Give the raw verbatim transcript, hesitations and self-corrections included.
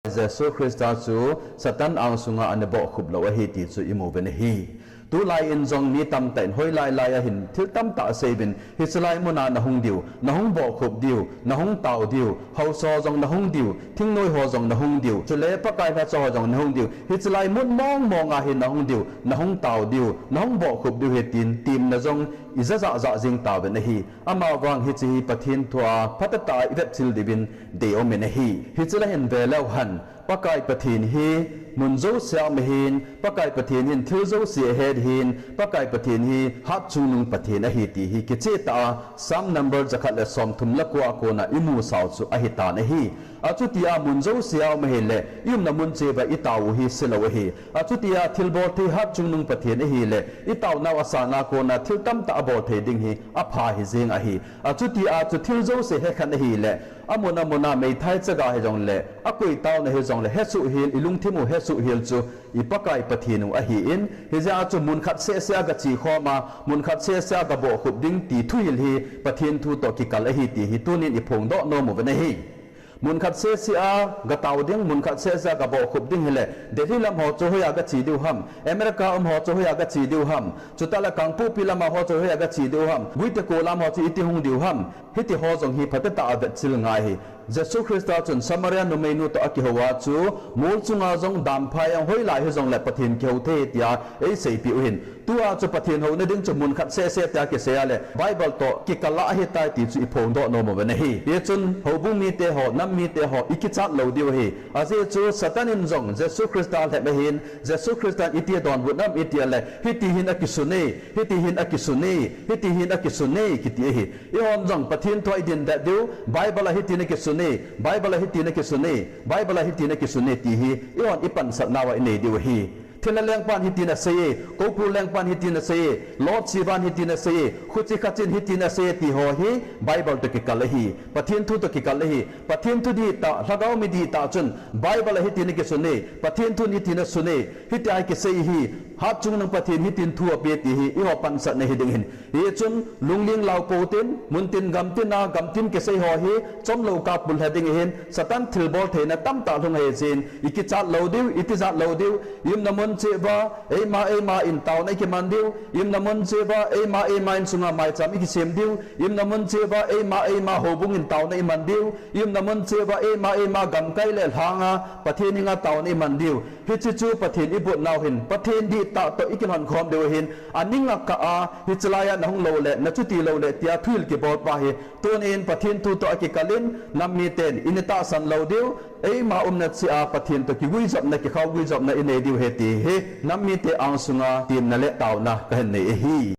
Jesu Christa chu Satan angsunga ana bohkhup lou ahi ti chu imu uvin ahi. Tulai in jong mi tamtah in hoilai lai a hin thil tamtah asei uvin, hiche lai muna nahung diu, nahung bohkhup diu, nahung tao diu, haosa ho jong nahung diu, thingnoi ho jong nahung diu, chule Pakai lhacha ho jong nahung diu, hiche lai mun mong mong a hi nahung diu, nahung tao diu, nahung bohkhup diu ahi tin temna jong ija jah jah jing tauvin ahi. Amavang hiche hi Pathen thu a phatah a ivetchil diuvin deium in ahi. Hiche la hin ve leu hen, Pakai Pathen hi mun jouse a um ahin, Pakai Pathen hin thil jouse ahet ahin, Pakai Pathen hi hatchungnung Pathen ahi ti hi kicheh tah a Psalm number jakhat le somthum le ko a kona imusau chu ahitan ahi. Achutia mun jouse a um ahile, iumna mun cheh uva itao u hi selou ahi. Achutia thilbol thei hatchungnung Pathen ahile, itaonau asan a kona thil tamtah abol thei ding hi apha hijeng ahi. Achutia chu thil jouse hekhen ahile, amun amun a meithai chaga hijongle, akoi taona hijongle, hesoh hel, ilungthim u hesoh hel chu iPakai Pathen u ahin, hijeh a chu mun khat seh seh a gache khom a, mun khat seh seh a gabohkhup ding ti thuhil hi Pathen thu toh kikal ahi ti hi tunin iphongdoh nom uvin ahi. Mun khat seh seh a gatao ding, mun khat seh seh a gabohkhup ding hile, Delhi lam ho chu hoiya gache diu ham, America um ho chu hoiya gache diu ham, chutah le Kangpokpi lam a ho chu hoiya gache diu ham, Guite Kolam ho chu iti hung diu ham, hiti ho jong hi phatah tah a vetchil ngai ahi. Jesu Christa chun Samaria numeinu toh akihou a chu, mol chunga jong damphai a hoilai hijongle Pathen kihou thei tia eiseipeh u ahin. Tua chu Pathen houna ding chu mun khat seh seh tia kisei a le, Bible toh kikal a ahitai ti chu iphongdoh nom uvin ahi. Hichun houbung mite ho, nam mite ho, ikichat lou diu ahi. Ajeh chu Satan in jong Jesu Christa lhep ahin, Jesu Christa in iti adonbut nam iti a le, hiti hin akisun e, hiti hin akisun e, hiti hin akisun e, kiti ahi. Eihon jong Pathen thu a idin det diu, Bible a hitin akisun e, Bible a hitin akisun e, Bible a hitin akisun e ti hi, eihon ipansatnauva inei diu ahi. Thilha lengpan hitin asei e, Koupur lengpan hitin asei e, Lord Shivan hitin asei e, khuche khat in hitin asei e ti ho hi Bible toh kikal ahi, Pathen thu toh kikal ahi. Pathen thu dihtah, lhagao mi dihtah chun Bible a hitin akisun e, Pathen thun hitin asun e, hitia kisei hi, hatchungnung Pathen hitin thu ape ti hi eiho pansatna hiding ahin. Hichun lungling lau pou tin, muntin gamtin a gamtin kisei ho hi chomlou kah a pullha ding ahin, Satan thilbol theina tamtah lhung ahijeh in, ikichat lou diu, itijat lou diu, iumna mun cheh uva eima eima in taona ikiman diu, iumna mun cheh uva eima eima insunga maicham ikisem diu, iumna mun cheh uva eima eima houbung in taona iman diu, iumna mun cheh uva eima eima gamkai le lhanga Pathen henga taona iman diu. Hiche chu Pathen ibotnau hin, Pathen dihtah toh ikilhon khom diu ahin, aning akah a, hiche laiya nahung loule, nachuti loule tia thuhil kibolpa hi, tunin Pathen thu toh akikal in, nam miten ina tahsan lou diu, eima umna cheh a Pathen toh kiguijopna, kikhao guijopna inei diu ahi ti hi nam mite angsunga temna le taona kahin nei ahi.